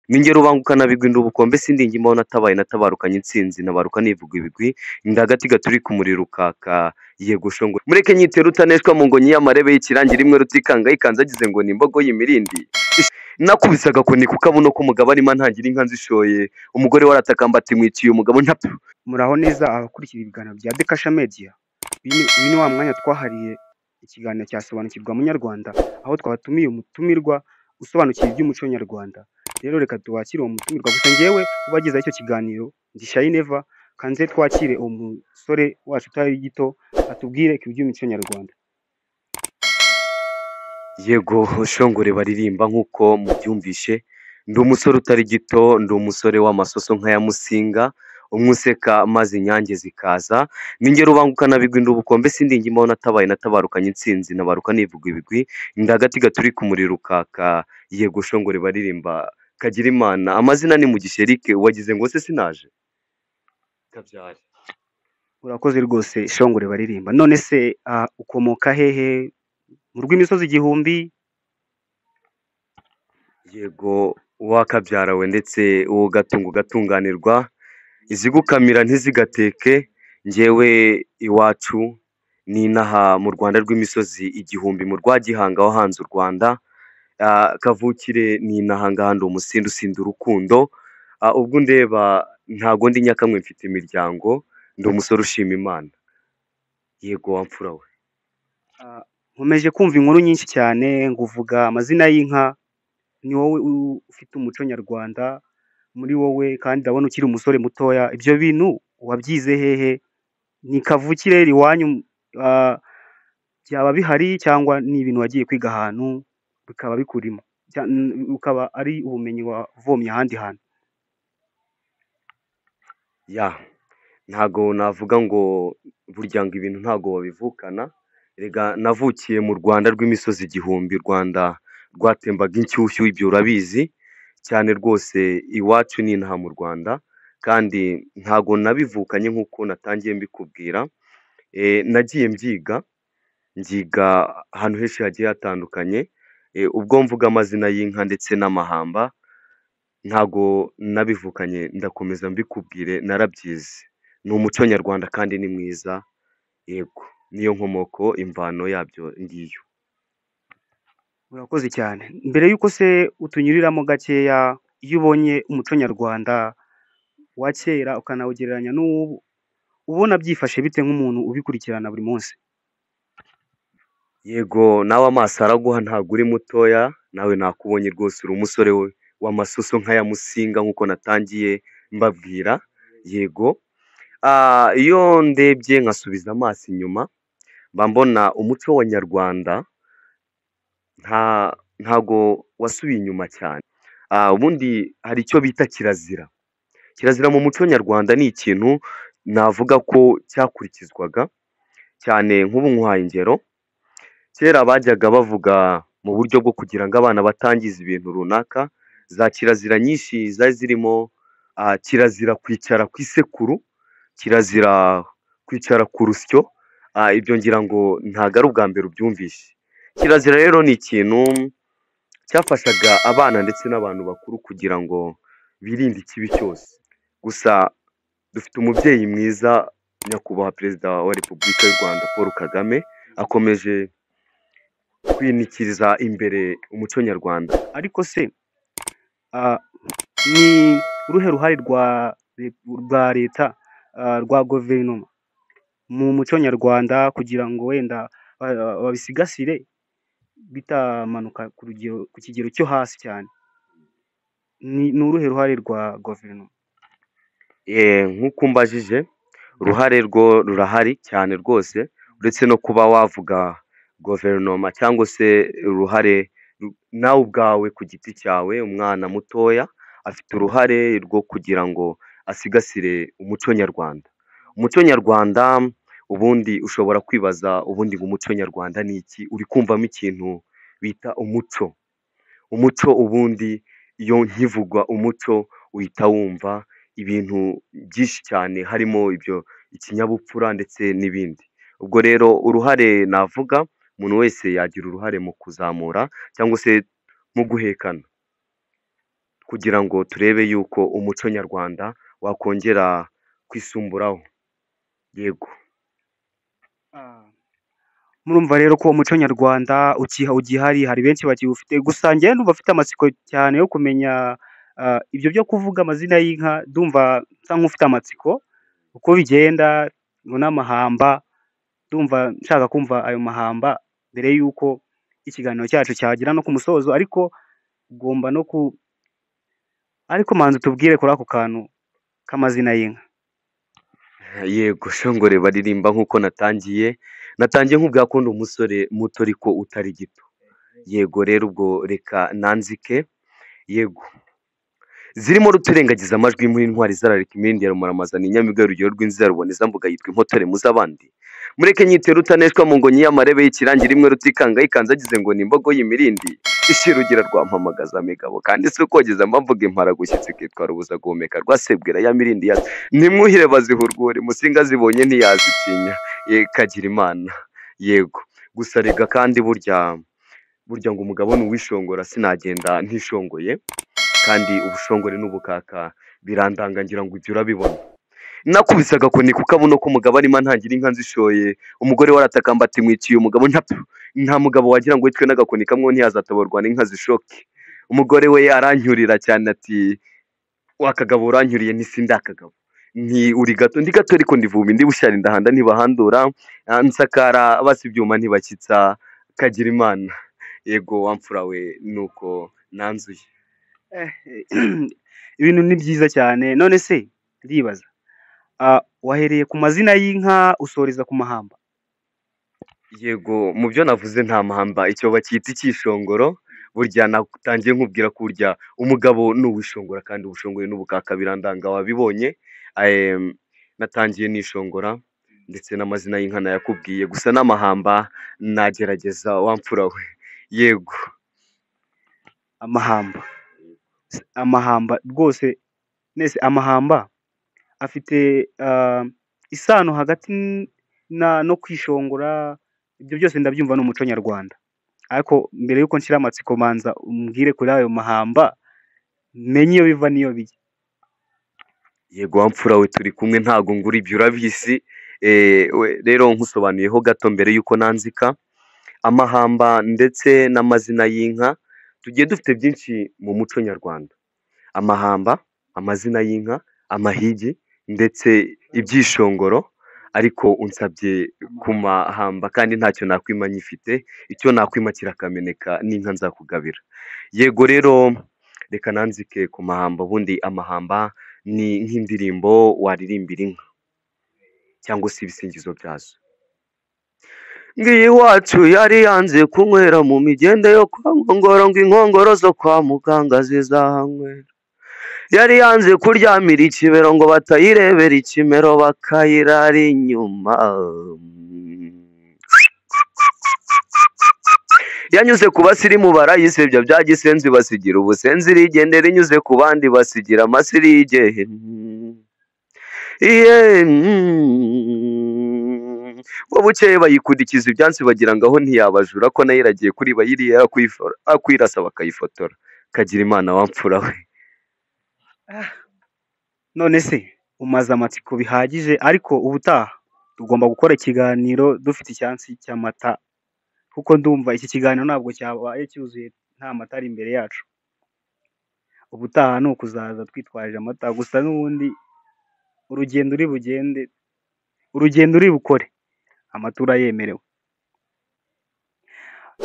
Ninjye rubangukana bigwi ndi ubukombe sindingimbaho natabaye natabarukanye intsinzi ntabaruka nivuga ibigwi ndagati gaturika umuriro ukaka yego shongore mureke nyite rutaneshwa mu ngonyi y'amarebe y'ikirangi rimwe rutikanga yikanze agize ngo ni imbogo y'imirindi. Nakubise agakoni ku kabuno k'umugabo arimo ntangira inka nzishoye umugore we aratakamba ati mwiciye umugabo ntapfa. Muraho neza abakurikira ibiganiro bya Dekasha Media. Uyu ni wa mwanya twahariye ikiganiro cya Sobanukirwa Munyarwanda, aho twabatumiye umutumirwa usobanukiwe iby'umuco nyarwanda. Rero reka tuwakire uwo mutumirwa, gusa njyewe ubagezaho icyo kiganiro ndi Shayineva, kanze twakire uwo musore wacu utari gito atubwire ku by'umuco nyarwanda. Yego shongore baririmba nk'uko mubyumvishe, ndi umusore utari gito, ndi umusore w'amasoso nk'aya Musinga, umwe useka maze inyange zikaza. Ninjye rubangukana bigwi ndi ubukombe sindingimbaho natabaye natabarukanye intsinzi ntabaruka nivuga ibigwi ndagati gaturika umuriro ukaka yego shongore baririmba kagira Imana. Amazina ni Mugisha Eric, wagize ngo se sinaje kabyare. Urakoze rwose shongore baririmba. None se ukomoka hehe? Mu rw'imisozi igihumbi? Yego wakabyara we ndetse uwo gatungo gatunganirwa, izigukamira ntizigateke. Njyewe iwacu ni inaha mu Rwanda rw'imisozi igihumbi mu rwa Gihanga wahanze u Rwanda. Kavukire ni inaha ngaha ndi umusindi usinda urukundo. Ubwo ndeba ntago ndi nyakamwe mfite imiryango, ndi umusore ushima Imana. Yego wa mfura we. Nkomeje kumva inkuru nyinshi cyane ngo uvuga amazina y'inka, ni wowe ufite umuco nyarwanda muri wowe, kandi ndabona ukiri umusore mutoya. Ibyo bintu wabyize hehe? Ni kavukire iwanyu byaba bihari cyangwa ni ibintu wagiye kwiga ahantu bikaba bikurimo, ukaba ari ubumenyi wavomye ahandi hantu? Ya, ntago navuga ngo burya ngo ibintu ntago wabivukana. Erega navukiye mu Rwanda rw'imisozi igihumbi, u Rwanda rwatembaga inshyushyu, ibyo urabizi cyane rwose. Iwacu ni inaha mu Rwanda, kandi ntago nabivukanye nk'uko natangiye mbikubwira. Nagiye mbyiga, mbyiga ahantu henshi hagiye hatandukanye. Ubwo mvuga amazina y'inka ndetse n'amahamba ntago nabivukanye, ndakomeza mbikubwire narabyize. Ni umuco nyarwanda kandi ni mwiza, yego niyo nkomoko imvano yabyo ngiyo. Urakoze cyane. Mbere y'uko se utunyuriramo gakeya, iyo ubonye umuco nyarwanda wa kera ukanawugereranya n'uw'ubu, ubona byifashe bite nk'umuntu ubikurikirana buri munsi? Yego nawe amaso araguha ntago uri mutoya, nawe nakubonye rwose uri umusore w'amasoso nk'aya Musinga nk'uko natangiye mbabwira. Yego iyo ndebye nkasubiza amaso inyuma mba mbona umuco wa nyarwanda ntago wasubiye inyuma cyane. Ubundi hari icyo bita kirazira. Kirazira mu muco nyarwanda ni ikintu navuga ko cyakurikizwaga cyane. Nk'ubu nkuhaye ingero, kera bajyaga bavuga mu buryo bwo kugira ngo abana batangiza ibintu runaka, za kirazira nyinshi zari zirimo kirazira kwicara ku isekuru, kirazira kwicara ku rusyo. Ibyo ngira ngo ntago ari ubwa mbere ubyumvishe. Kirazira rero ni ikintu cyafashaga abana ndetse n'abantu bakuru kugira ngo birinde ikibi cyose. Gusa dufite umubyeyi mwiza, nyakubahwa Perezida wa Repubulika y'u Rwanda Paul Kagame, akomeje kwinikiriza imbere umuco nyarwanda. Ariko se ni uruhe ruhare rwa leta, rwa guverinoma mu muco nyarwanda kugira ngo wenda babisigasire bitamanuka ku rugero, ku kigero cyo hasi cyane? Ni uruhe ruhare rwa guverinoma? Nk'uko umbajije, uruhare rwo rurahari cyane rwose, uretse no kuba wavuga guverinoma cyangwa se uruhare nawe ubwawe ku giti cyawe, umwana mutoya afite uruhare rwo kugira ngo asigasire umuco nyarwanda. Umuco nyarwanda ubundi ushobora kwibaza ubundi ngo umuco nyarwanda ni iki? Uri kumvamo ikintu bita umuco. Umuco ubundi iyo nkivugwa umuco uhita wumva ibintu byinshi cyane, harimo ibyo ikinyabupfura ndetse n'ibindi. Ubwo rero uruhare navuga, umuntu wese yagira uruhare mu kuzamura cyangwa se mu guhekana. kugira ngo turebe yuko umuco nyarwanda wakongera kwisumburaho. Yego. Ah, murumva rero ko umuco nyarwanda ugihari, hari benshi bakiwufite, gusa njyewe ndumva afite amatsiko cyane yo kumenya ibyo byo kuvuga amazina y'inka, ndumva nsa nk'ufite amatsiko uko bigenda ngo n'amahamba, ndumva nshaka kumva ayo mahamba mbere y'uko ikiganiro cyacu cyagera no ku musozo, ariko ugomba no ku ariko manza utubwire kuri ako kantu k'amazina y'inka. Yego shongore baririmba nk'uko natangiye, natangiye nk'ubwa ko ndi umusore muto ariko utari gito. Yego rero ubwo reka nanzike, yego. Zirimo ruturengagiza amajwi muri intwari zararika imirindi ya rumaramaza ni inyamibwa y'urugero rw'inzira rubonezambuga yitwa impotore muz'abandi. Mureke nyite rutaneshwa mu ngonyi y'amarebe y'ikirangi rimwe rutikanga yikanze agize ngo ni imbogo y'imirindi. Ishirugira rwampamagaza migabo kandi si ukogeza mba mvuga impara gushyitsi ikitwa rubuza guhumeka rwasebwira ya mirindi ya nimwuhire baziha urwuri Musinga zibonye ntiyazitinya. Ye kagira Imana. Yego. Gusa rega kandi burya burya ngo umugabo ni uwishongora sinagenda ntishongoye kandi ubushongore n'ubukaka birandanga ngira ngo ibyo urabibona. Nakubise agakoni ku kabuno k'umugabo arimo antangira inka nzishoye, umugore we aratakamba ati mwiciye umugabo nta mugabo wagira ngo yicwe n'agakoni kamwe ntiyazatabarwa n'inka zishoke. Umugore we arancyurira cyane ati wa kagabo uranyuriye nti sindakagabo. Nti uri gato ndi gato ariko ndivumbi ndi bushyari ndahanda ntibahandura, nsakara basa ibyuma ntibakitsa kagira Imana. Yego wa mfura we nuko nanzuye. Eh, ibintu ni byiza cyane, none se ndibaza wahereye ku mazina y'inka usoreza ku mahamba? Yego mu byo navuze nta mahamba icyo bacyita icyishongoro, burya natangiye nkubwira ko burya umugabo ni uwishongora kandi ubushongore n'ubukaka birandanga wabibonye, natangiye nishongora ndetse n'amazina y'inka nayakubwiye gusa n'amahamba nagerageza wa mfura we. Yego. Amahamba, amahamba rwose nese amahamba afite isano hagati na no kwishongora, ibyo byose ndabyumva ni umuco nyarwanda, ariko mbere y'uko nshira amatsiko manza umbwire kuri ayo mahamba menye iyo biva n'iyo bijya. Yego wa mfura we turi kumwe ntago ngura ibyo urabizi, rero nkusobanuyeho gato mbere y'uko nanzika, amahamba ndetse n'amazina y'inka tugiye dufite byinshi mu muco nyarwanda. Amahamba, amazina y'inka, amahigi ndetse ibyishongoro, ariko unsabye ku mahamba kandi ntacyo nakwima nyifite, icyo nakwima kirakameneka n'inka nzakugabira. Yego rero reka nanzike ku mahamba, ubundi amahamba ni nk'indirimbo waririmbira inka cyangwa se ibisingizo byazo. Ngiyi iwacu yari yanze kunywera mu migende yo kwa Nkongoro ngo inkongoro zo kwa muganga zizahanywera. Yari yanze kuryamira ikibero ngo batayirebera ikimero bakayirara inyuma. Yanyuze ku basirimu barayisebya bya gisenzi basigira ubusenzi irigendera inyuze ku bandi basigira amasirige. Iye, ngo bukeye bayikurikiza ibyansi bagira ngo aho ntiyabajura ko nayo iragiye kuri bayiriye akwirasa bakayifotora. Kagira Imana wa mfura we. None se umaze amatsiko bihagije, ariko ubutaha tugomba gukora ikiganiro dufite icyansi cy'amata, kuko ndumva iki kiganiro ntabwo cyabaye cyuzuye nta mata ari imbere yacu. Ubutaha ni ukuzaza twitwaje amata, gusa n'ubundi urugendo uri bugende, urugendo uri bukore amata urayemerewe.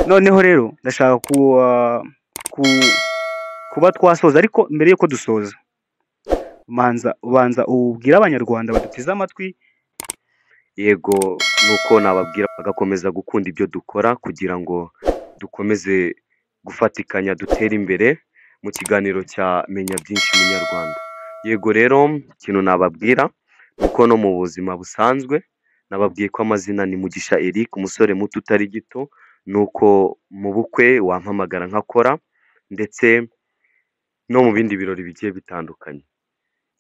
Noneho rero ndashaka kuba twasoza, ariko mbere y'uko dusoza manza ubanza ubwire abanyarwanda baduteze amatwi. Yego nuko nababwira bagakomeza gukunda ibyo dukora kugira ngo dukomeze gufatikanya dutere imbere mu kiganiro cya Menya Byinshi Munyarwanda. Yego rero ikintu nababwira ni uko no mu buzima busanzwe nababwiye ko amazina ni Mugisha Eric umusore muto utari gito, ni uko mu bukwe wampamagara nkakora ndetse no mu bindi birori bigiye bitandukanye.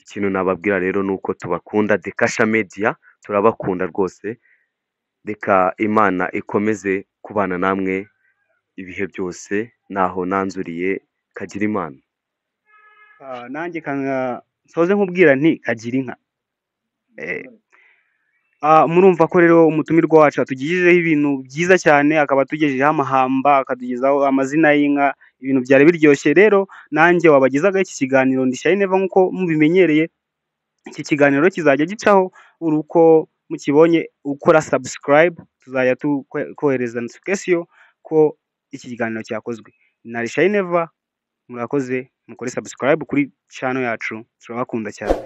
Ikintu nababwira rero ni uko tubakunda Dekasha Media turabakunda rwose, reka Imana ikomeze kubana namwe ibihe byose, naho nanzuriye kagira Imana. Nanjye nsoze nkubwira nti kagira inka. Eh, murumva ko rero umutumirwa wacu atugejejeho ibintu byiza cyane, akaba atugejejeho amahamba, akatugezaho amazina y'inka, ibintu byari biryoshye. Rero nanjye wabagezagaho iki kiganiro ndi Shayineva nk'uko mubimenyereye. Iki kiganiro kizajya gicaho buri uko mukibonye, ukora subscribe tuzajya tukohereza notification ko iki kiganiro cyakozwe. Na Shayineva, murakoze, mukore subscribe kuri channel yacu, turabakunda cyane.